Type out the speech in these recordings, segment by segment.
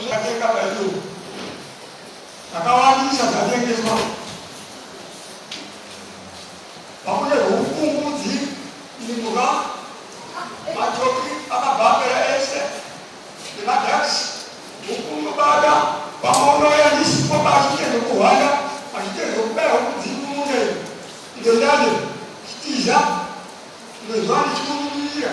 Zvakatenga paiyo zvakawandisa zvatengeswa pakune hupungudzi imbwa machoki akabhapera ese nemadhakisi hukunobada pamonouya ndisipo paachite zvekuhwanda achite zvekubaya huku dziri mumunda ndendande chitiza ndozva ndichimumirira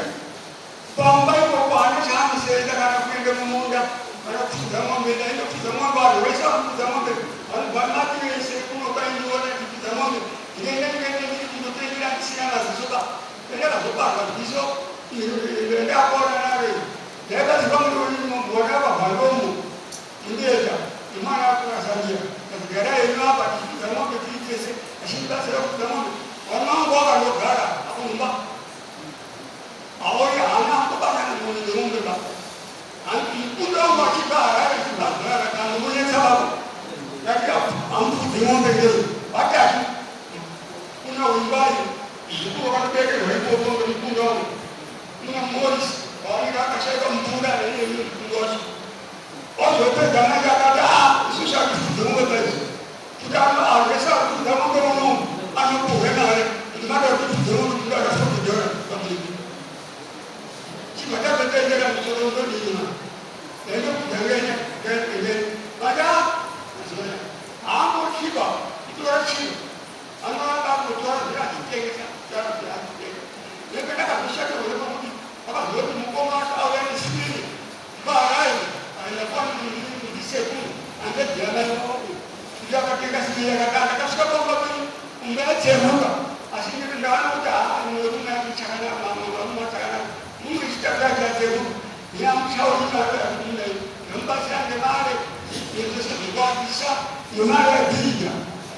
Pamba ipapo haana chaanosevenza kana kuenda mumunda kana kufudza mombe. Ndaenda kufudza mombe, vanhu vese vanofudza mombe vanobva mativi ese kuno kwaindiona ndichifudza mombe. Ndikaenda ndikaenda ndiri kundotengera ndisina maziso ba. Ndakazoparwa ziso ndakuona naro iri. Ndaibatsirwa mombe wakabva ndomo mundiedza nemwana wake Zambia. Ndikati garai henyu apa tichifudza mombe tiri tese achindibatsira kufudza mombe. Vana vangu vakandogara apo mumba. Aoya haana kubatana munhu neumwe ba. Mukunda wangu achibva Harare achibva Harare akanomunetsa baba. Ndati hamufudzi mombe ngei. Vatatu kuna Wimbai muzukuru wakatoberekerwa ikoko ngemukunda wangu. Kuna Morris waanenge akashaika mvura neinini mukunda wacho. Wazopedza manje akati ah isusu hatifudzi mombe paizvi. Kuti arwesa kufudza mombe unomu anopuhwe mari kuti mada kuti fudze mombe kuda 40 dollar pamwedzi. Chibva tatotendera musoro unodini ma. Ndainokudza ngenya ngenya. Bada zona. Haambochiba kutora chiro. Anoramba akutora zviro achitengesa tora zviro achitengesa. Nekuti ndakazoshatirwa nepakuti akazoti mukoma wacho auya nesimini Farai aenda kwangu ndisekuru andedhiyana kuti akatenga simbi yakadana akasvika pamba penyu umwe atsemuka asi ndiri ndaona kuti murume chakanaka murume chakanaka mumwe chitatu atsemuka yamuchauri mari yakumunda nomubatsira ngemari yezvese zvekuakisa yemari yabhirija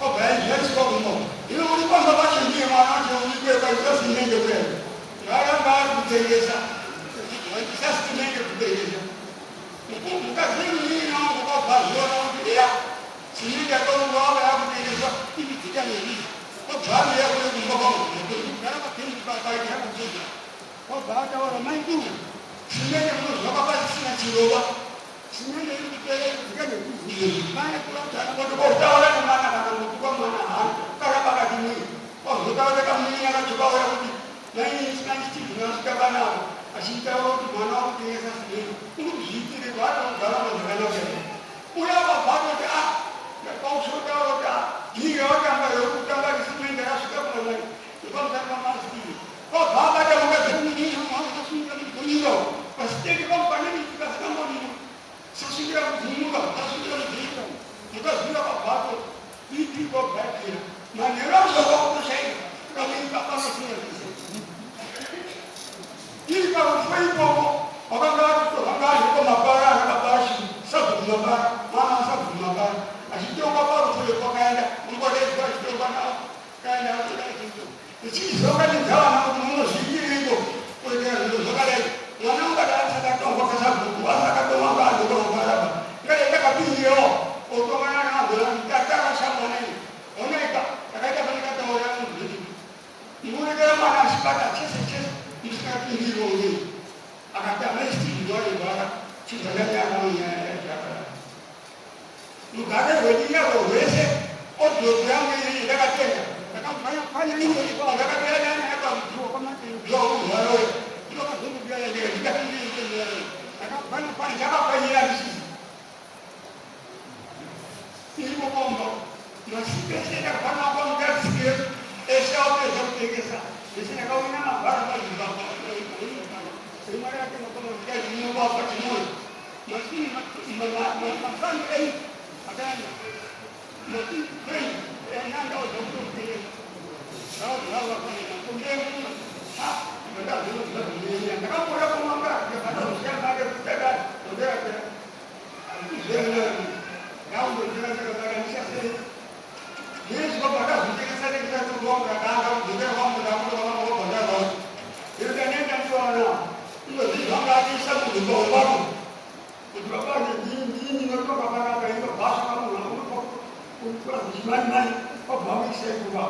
obva yaiswa kumba ino uri pamba pacho ndiye mwana wacho uri kueka isasinenge kuenda Ngaaramba ari kutengesa isasinenge kutengesa mukadzi wemunin'ina wangu kwabva zviona kuti iya simende yakaungwa wava yakutengeswa ibidzika neizvi kwabva ameya kune kumba kwangu kugara pakemupapaita kudzidza kwabva ataura maikuru simende munozvaka pasisina chirova simende iri kupera ibidzika nekuzii mai kutaura nemwana kana mutuka mwana hana karamba kati mwii kwazotaura kamunin'ina kacho kauya kuti Achitaura kuti mwana wakutengesa simende uri kuzviitire kwaari kugara zvakanaka here uya akabva atoti a pausotaura kuti a dhiri rawatanga rekutanga resimende rasvika kumamai nepamusana pamazii kwabva abata mukadzi pasitende pamupanini pasingambonini sasvikira kudzimuka sasvikira kudzimuka mukadzi uya akabva atoti BP kwabva yakwira manheru azova kutoshaika kamiri panosinga zvese iri parufu ikoko wakanga vanga ariko mapara ana baba achi sabhuku mapara mwana sabhuku mapara achitonga parufu kwakaenda ungodaidzwa achitonga navo kaenda ichizokanidza vana kuti munozviitiriko kuitira zvinhu zvakadai mwana ungadai asakatongwa kasabhuku asakatongwa ngaadzoka kubaraba ngadai ndakapindirewo otongana naagona tatarasha mwana iyi onaika takaita fanikataura munhu murekera mwana achibata chese chese musingapindiriwo ngei akati amaisitiiwaibara chibvananyakanyaya yajakadai Rugare rwenyika rwese odzodzo yangu iyi ndakatenga ndakamhanya ino ndakatora nyanya yakamudhiwa ndakapfanya iri mukomba masipese ndakafana kwamutarisike ese apedza kutengesa ese ndakawina mabhara mazimbabwe rimwe rakatenga pamazikazinobapa chimoyo Kuti baba ndini ndini ndinotonga panapa ino basa kamunhu anopa kutora zvichimani mani kwabva muise kuba.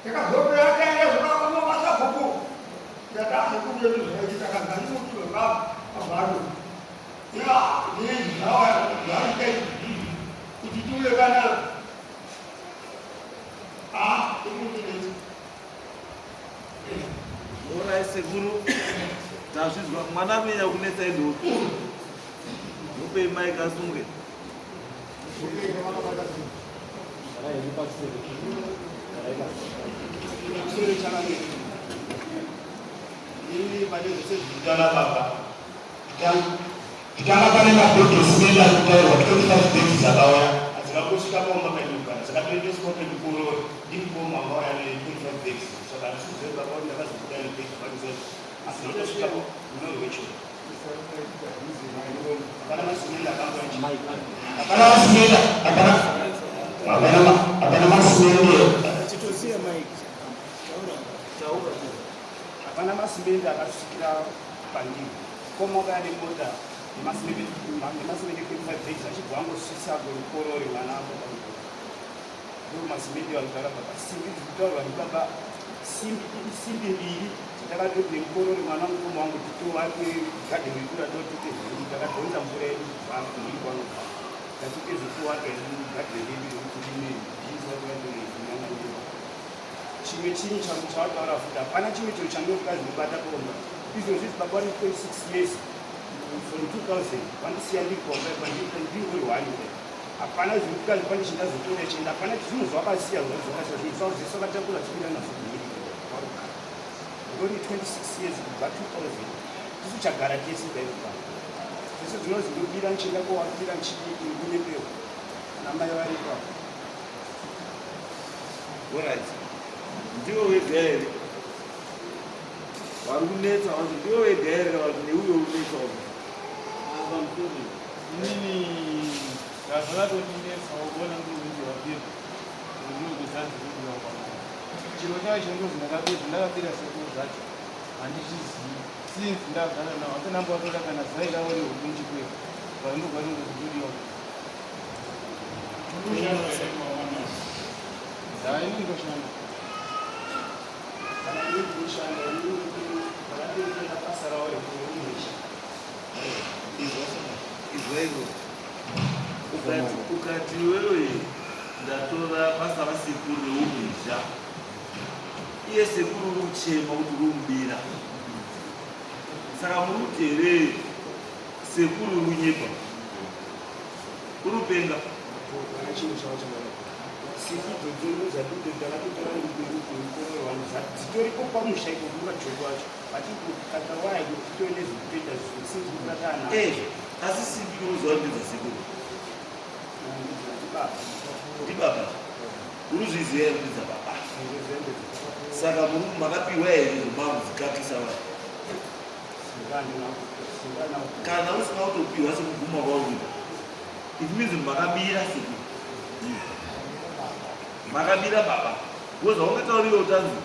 Takazopera taenda zvakakoma masabhuku. Ndatasekuru yedu zvaitika kanzani muti webaba pabharo. Kuti tiuye kana ah, ikutinetsa. Orai sekuru, tazvizwa mwana ari kunyanya kunetsa indopi. Mupei mai kasunge. Ini pane zvese zviri baba. Kutanga pane mabhegi esimende ari kutaurwa 25 bags dzakauya hadzingangosvika paumba pedu dzakatoendeswa pedikoro ndiripo mangauya ne25 bags saka handisizive baba kuti ndakazobuda nebhegi panze asi ndotosvika munorwecho hapana masimende akangoa hapana masimende hapana hapana hapana masimende Chitosiya mic. Taura. Hapana masimende akasvikira pandiri. Komoka nemota nemasimende 25 bags achibva angosvitsa kukorori mwana apo pamukono. Ndo masimende vanogara baba. Simbi dziri kutaurwa ndibaba simbi simbi mbiri dzatakatoti nemukorori mwana mukoma wangu titovake gadheni redu ratotite zvedu takadhonza mvura yedu kubva kumhiri kwanobva tatite zvekuwaka yedu gadheni redu rekuti rime bhizi chimwe chinhu chawataura futi hapana chimwe chinhu chandinokazvinobata pomba izvozvi baba vane 26 years from 2000 vandisiya ndiri komba ndingori one hapana zvinokazi pane chindazotoda chienda hapana zvinhu zvavakasiya zvakasiya zvinhu zvavo zvese vakatakura chikwira nazvo mhiri varugara ndori 26 years kubva 2000 tisu chagara tese daipa zvese zvinozi ndobira ndichienda kowakira ndichidiki ndinyepewo namai varipo apo. Alright. Ndiwe wega here? Vari kunetsa vacho ndiwe wega here kana kuti neuyo uri kunetsa wacho? Apa mukuru, inini zvakatondinetsa kuona ndiri wabira ndinokuzanzi kudiwa kwamai. Chiro chacho chinonzi ndakabira ndakabira sekuru zvacho handizvizivi since ndagara nawo asi ndambovatora kana zai ravo rehuku nchikweva vaindogwa ndinonzi kudiwa. Ini ndoshanda. Kana ini ndinoshanda, ini ndakatoenda basa ravo rekuumhizha. Izwa izvo. Ukati iwewe ndatora basa rasekuru reumhizha, iye sekuru uri kuchema kuti uri kumubira, saka muri kuti here sekuru uri kunyepa, uri kupenga? Hapana chinhu chavo chandakabira. Simbi idzodzo ndodzatito ndakatotora nemikororo wangu dzitoripo pamusha iko kumajoko acho vatikatawaya kuti titore nezvekutoita zvisinzi kutatana. Eh, asi simbi unoziva kuti ndedzasekuru? Baba. Ndibaba. Uruzviziva here kuti dzababa? Saka muri makapiwa here makudzikakisa vanhu? Kana usina kutopiwa sekuguma kwauri, it means makabira sekuru, makabira baba, because haungatauriwe utanzi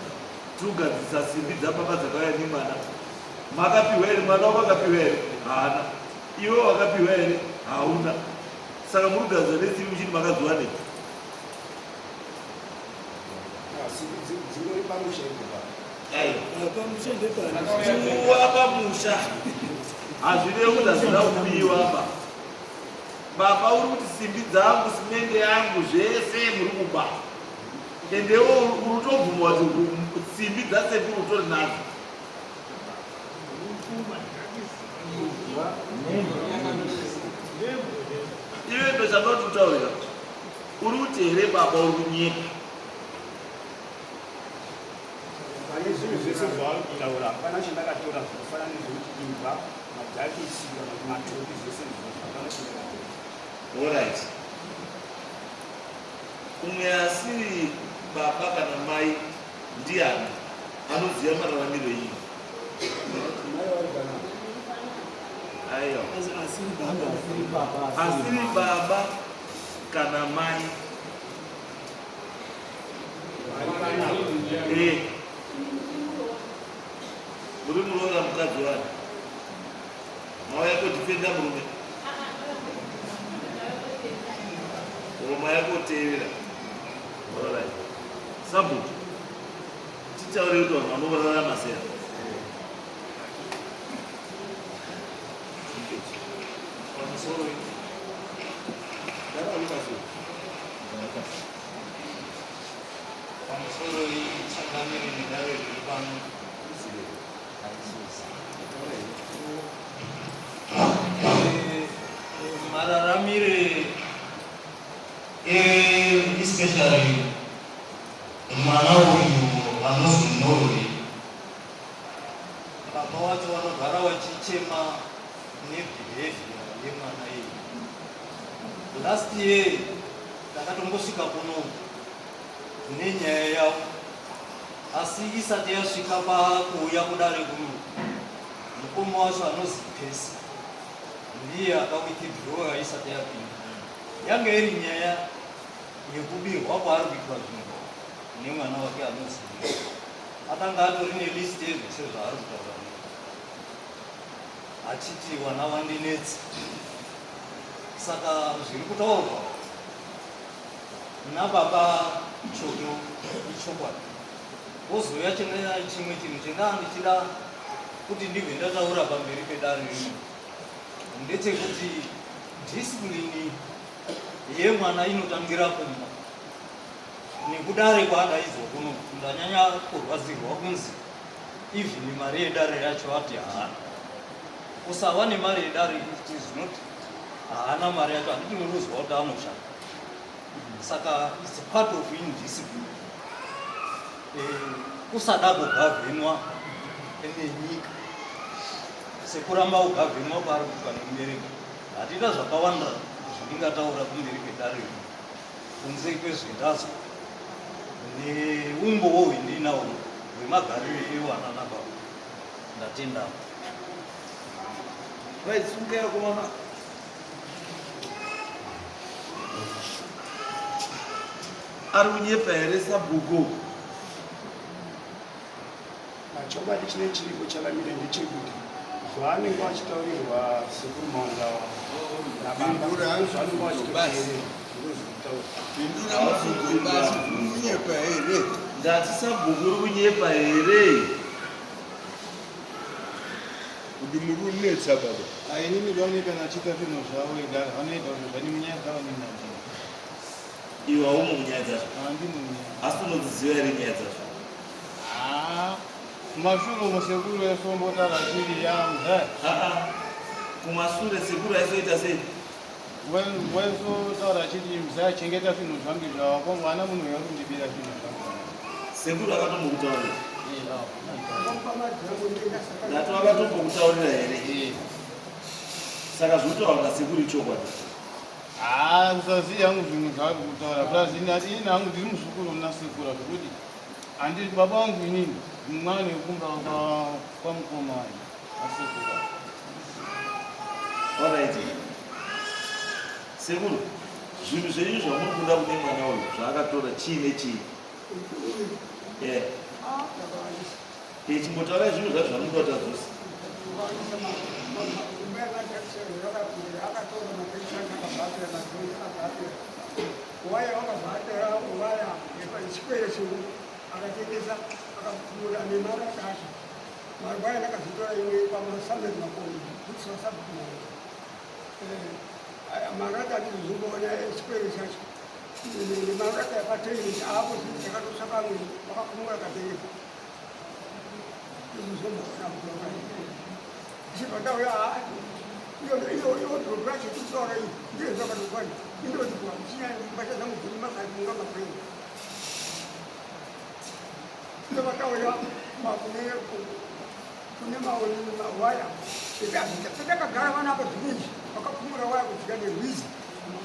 tirikugadzirisa simbi dzababa dzakauya nemwana. Makapiwa here? Mwana wako akapiwa here? Haana. Iwe wakapiwa here? Hauna. Saka muri kugadzira nesimbi muchiti makadziwanepi? Simbi dzingori pamusha iko baba. Kuwa pamusha hazvirevi kuti hazvina kubiwa ba. Baba, uri kuti simbi dzangu, simende yangu, zvese muri kuba, endewo uri kutobvuma kuti simbi dzasekuru utori nadzo. Iwe ndochandoti kutaurira, uri kuti here baba uri kunyepa? Pane zvinhu zvese zvavari kutaura hapana chandakatora zvakafanana nezvekuti imbwa, madhakisi kana kuti matopi, zvese izvozvo hapana chandakatora. Alright, umwe asiri baba kana mai ndiani anoziva mararamiro enyu? Mai vari kana Aiwa, asiri baba kana mai. Eh. Muri muroora mukadzi wani mauya kodifenda murume or mauya kotevera? Alright, sabhuku, titaure kuti vanhu vanomborarama sei? Pamusoro pamusoro changamire nedare riri pano. Mararamire especially mwana uyu anonzi Norway, baba wacho vanogara vachichema nebehavior yemwana iyi. Last year ndakatombosvika kuno nenyaya yavo, asi isati yasvika pakuuya kudare kuno, mukoma wacho anozi Pesi ndiye akawithdrawa isati yapinda. Yange iri nyaya yekubirwa kwaari kuitwa zvinhu nemwana wake anozi akanga atori nelist yezvese zvaari kutaura achiti vana vandinetsi. Saka zviri kutaurwa nababa Choto ichokwadi. Wozouya chimwe chinhu chendaa ndichida kuti ndibve ndataura pamberi pedare rino ndechekuti discipline yemwana inotangira kumba nekudare kwaadaidzwa kuno. Ndanyanya kurwadzirwa kunzi even mari yedare yacho ati haana. Kusava nemari yedare, it is not haana mari yacho, handiti munozwa kuti anoshanda? Saka it's part of indiscipline, kusada kugavhenwa nenyika, sekuramba kugavhenwa kwaari kuitwa nemubereki. Hatina zvakawanda zvandingataura kumberi kwedare rino kunze kwezvendazwa neumbowo hwendinawo hwemagariro ewana nababa. Ndatenda. Right, sungai vakomana. Ari kunyepa here sabhuku? Chokwadi chine chiripo chakamira ndechekuti zvaanenge vachitaurirwa sekuru Maunda nababa, zvaanenge vachitoteerera ndozvekutaura. Pindura mubvunzo basi, kunyepa here? Ndati sabhuku uri kunyepa here? Kuti muri kunetsa baba. Ainini vaone kana achiita zvinhu zvavo ega, vanoita zvinhu zvani munyaya dzavo nini. Iwe haumo munyaya dzacho? Handimo munyaya. Asi unodziziva here nyaya dzacho? Ah, kumashure umo sekuru vaisombotara chiri yamza. Aa, kumasure sekuru aisoita sei? Waisotaura achiti mzaya chengeta zvinhu zvangu izvo, mwana munhu uyo ari kundibira zvinhu zvangu. Sekuru akatombokutaurira? Ndati vakatombokutaurira here? Saka zvinotaura nasekuru ichokwadi? Ah, kusaziva hangu zvinhu zvaari kutaura, plus ini hangu ndiri muzukuru una sekura, zvekuti handi baba vangu, inini mwana wekumba kwamukoma asekura. Alright. Sekuru, zvinhu zvenyu zvamuri kuda kune mwana uyu zvaakatora chii nechii? Eh. Eh, chimbotaurai zvinhu zvacho zvamuri kuda kuti adzose. Waya wakabhatira waya yechikwere churu akatengesa akapfuura nemarata acho. Marwaya ndakazitora imwe pamasameri makoni kutisasabhuma marata andizozomboona chikwere chacho nemarata yapateni apo zvakatotsvaka amwe vakakumura akatengesa izozomboona kutoka ichibva ndauya iyo brachi kutaura iyi ndiyo zvakatokwana indoti mbatya dzangu dziri makai munga makwei ndovakauya kune mawaya petakagara vanapa zvinizvi vakakumura waya kudzika nerwizi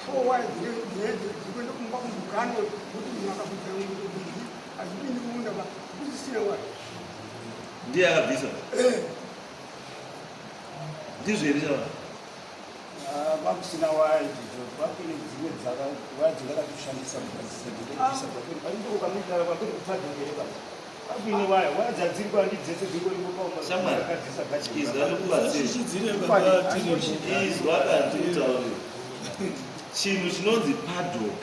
four waya dzikuenda kumba kumugano kuti munhu akabvunza rwizi hazvipindi mumunda ba kusisina waya. Ndiye akabvisa? Ndizvo here chava? Kwakusina waya idzodzo, kwakune dzimwe waya dzingakatoshandisa kugadzisa dzekubvisa kwakuri paringo ukamutara kwakuri kupadhokere pa kwakuine waya waya dzadziri kwandi dzese dzingoripo. Shamwari, izwa ndikubatsire. Izwa kandikutaurira. Chinhu chinonzi paddock,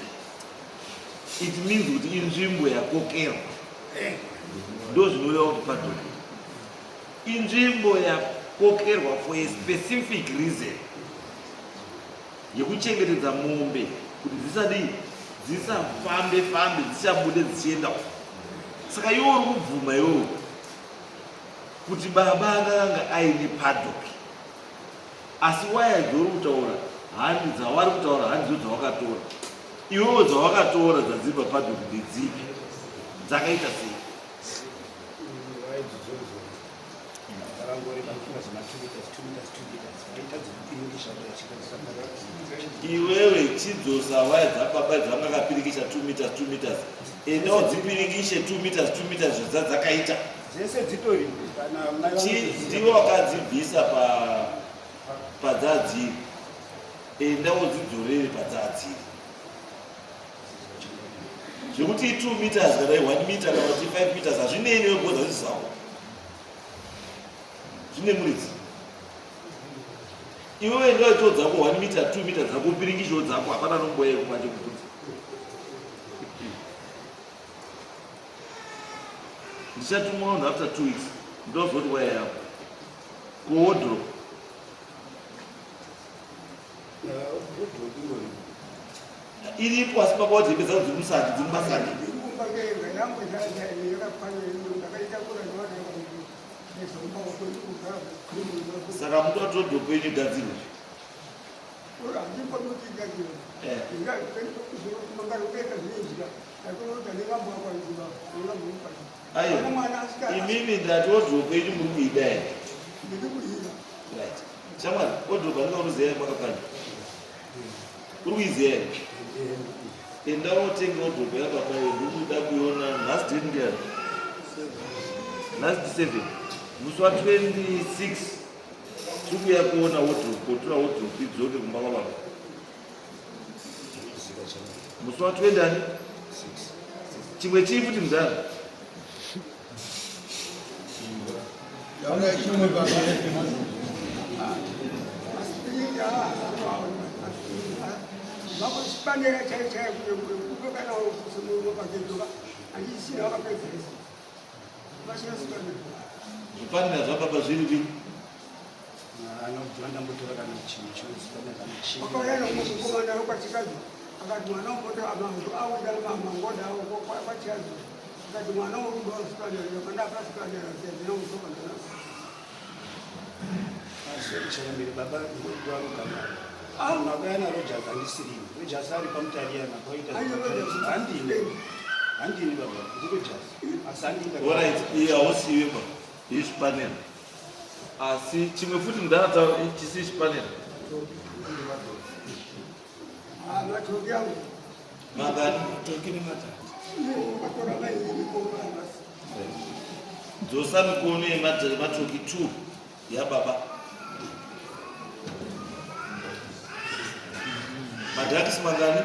it means kuti inzvimbo yakokerwa. Ndo zvinoreva kuti paddock inzvimbo yakokerwa for a specific reason. yekuchengetedza mombe kuti dzisadii dzisafambe fambe dzichabude dzichienda saka iwe uri kubvuma iwewe kuti baba akanga aine paddock asi waya dzauri kutaura handi dzawari kutaura handidzo dzawakatora iwewe dzawakatora dzadziri papaddock ndedzipi dzakaita sei Iwewe chidzosa waya dzababa dzavanga kapirikisha 2 meters 2 meters enda udzipiringishe 2 meters 2 meters zvadzadzakaita dzese dzitori kana ndiwe wakadzibvisa pa padzadziri enda udzidzorere padzadziri zvekuti 2 meters kana 1 meter kana kuti 5 meters hazvinei newe because hazvisi zvako zvine muridzi iwewe enda waitiwo dzako 1 meter 2 meter dzako upiringishewo dzako hapana nomboya yekumanje kubvunza ndichatuma vanhu after 2 weeks ndozoti waya yako kuwodrop Iripo asi baba wati hembe dzavo dziri musaki dziri mumasaki. Saka muda kuti wardrobe yenyu igadzirwe? Eh. Aiwa, imimi ndati wardrobe yenyu muri kuida here? Right. Shamwari, wardrobe andika unoziva here makapanda? Uri kuiziva here? Enda wotenge wardrobe yababa iyo ndikuda kuiona nhasi date ndiyani? Nhasi ndi 7. Musi wa 26 tiri kuuya kuona wardrobe, kotora wardrobe idzoke kumba kwababa. Musi wa 20 ani? Chimwe chii futi mudhara? Zvipanera zvababa zviri vi akati mwana womoto amangu auda mangoda kwachiazi akati mwana worudo sipanera mandapa sipanera ndinomusokanana Changamire baba ndorugama makauya naRogers andisirini Rogers ari pamutariyana kwaita handini handini baba ndiRogers asi handini Alright, iye hausiwe ba izvipanera asi chimwe futi mudhara chisi chipanera Mangani? Dzosa mikono yematoki 2 yababa. Madhakisi mangani?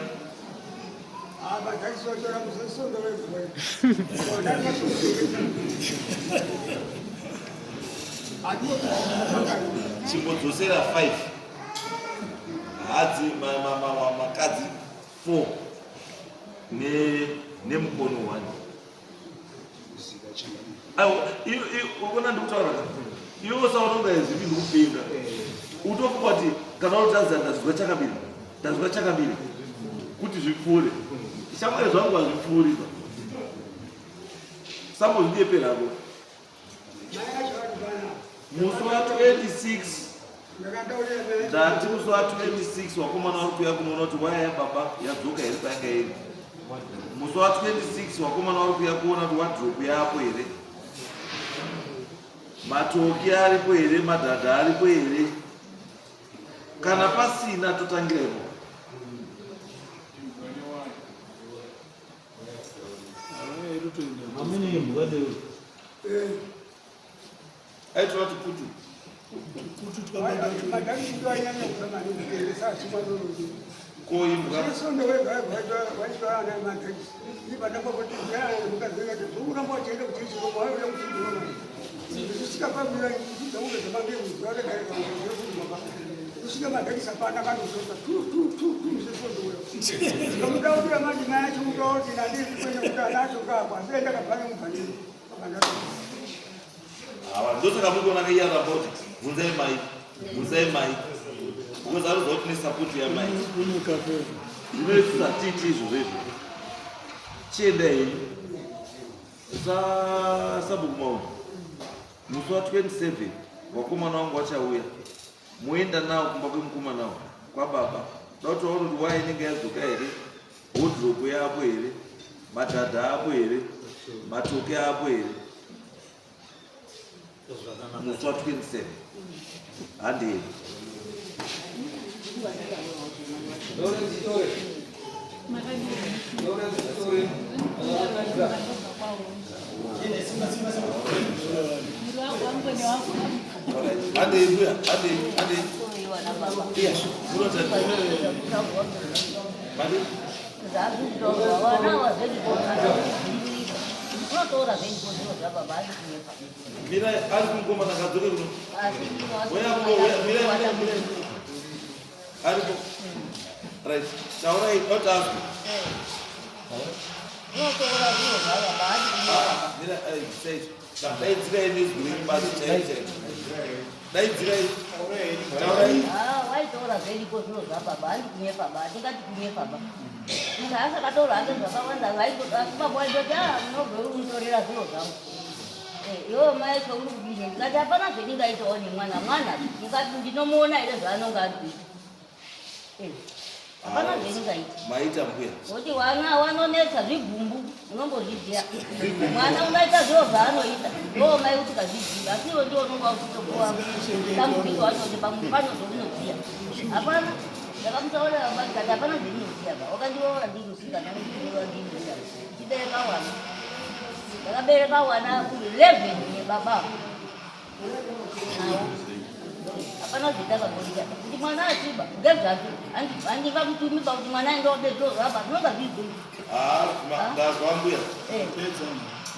Chimbodzosera 5. Hadzi makadzi 4 nemukono 1. Aiwa, urikuona ndikutaura ka? Iwe usaona kunga zvipi ndikupenga. Utofunga kuti kana unotaridza ndazwa chakabira, ndazwa chakabira kuti zvipfuure. Shamwari zvangu hazvipfuuri ba. Sambozvinyeperako. Musi wa 26 ndati musi wa 26 wakomana vari kuuya kunoona kuti waya yababa yadzoka here payanga iri. Musi wa 26 wakomana vari kuuya kuona kuti wadropu yapo here. Matoki aripo here, madhadha aripo here. Kana pasina totangira ipo. Aitora tukutu. Koimbwa. Kusvika madhakisa pana kanozosa tu tu tu tu zvesondo Ndomudaurira manje mai acho mutauri nandiri kuenda kuti anacho kapo asi enda kabhane mubhanini. Awa ndosaka muri kuona kaiyaramba kuti bvunzai mai, bvunzai mai. Because anoziva kuti nesupport yamai. Zvinoitisa titi izvozvo izvo. Chienda henyu. Sabhuku Maundu. Musi wa 27 vakomana vangu vachauya. Moenda nawo kumba kwemukomana wa kwababa. Da kuti vaone kuti waya inenge yadzoka here, wardrobe yako here, madhadha ako here, matoke ako here. Musi wa 27. Handei. Handei mbuya, handei, handei. Iya, munota. Madi? Mira, ari kumukomana kadzoke kuno. Uya kuno, uya, mira, mira, mira. Aripo. Right. Taurai, not ask. Ah, mira, eh, say. Daidzirai nezwi renyu basi chaiyo chaiyo. Daidzirai. Taurai. Ah, waitora zveriko zviro zvababa handi kunyepa ba ndingati kunyepa ba munhu asakatora hake zvakawanda vaitoasi baba waitoti a munobve uri kunditorera zviro zvangu Eh, iwewe mai cho uri kudini ndikati hapana zvendingaitawo nemwana mwana ndikati ndinomuona here zvaanonga ari kuita Eh, hapana zvendingaita Maita mbuya. Kuti wana wanonetsa zvigumbu unombozviziva. Mwana unoita zviro zvaanoita. Ndiwo mai kuti kazviziva. Asi iwe ndiwo unonga uchitopuwa dambudziko wacho kuti pamwe pano zvaunoziva. Hapana. Ndakamutaurira baba ndikati hapana zvendinoziva ba. Wakandiroora ndiri musikana ndinoziva ndiri musikana. Ndichibereka wana. Ndakabereka wana 11 nebaba. Hapana zvetakagoita kuti mwana achiba ngezvake handingamutumi pakuti mwana aende obe zviro zvaba zvinonga zvizvi. Ah, ndazwa mbuya. Eh.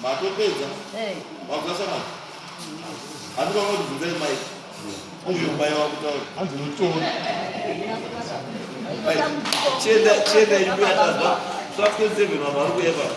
Matopedza. Eh. Wabvasa mwana. Handikanga kuti bvunzai mai. Uyo mai wakutaura. Hanzi unotora. Chienda, chienda imbuya tazwa. Twatwenzeve vanhu vari kuuya pano.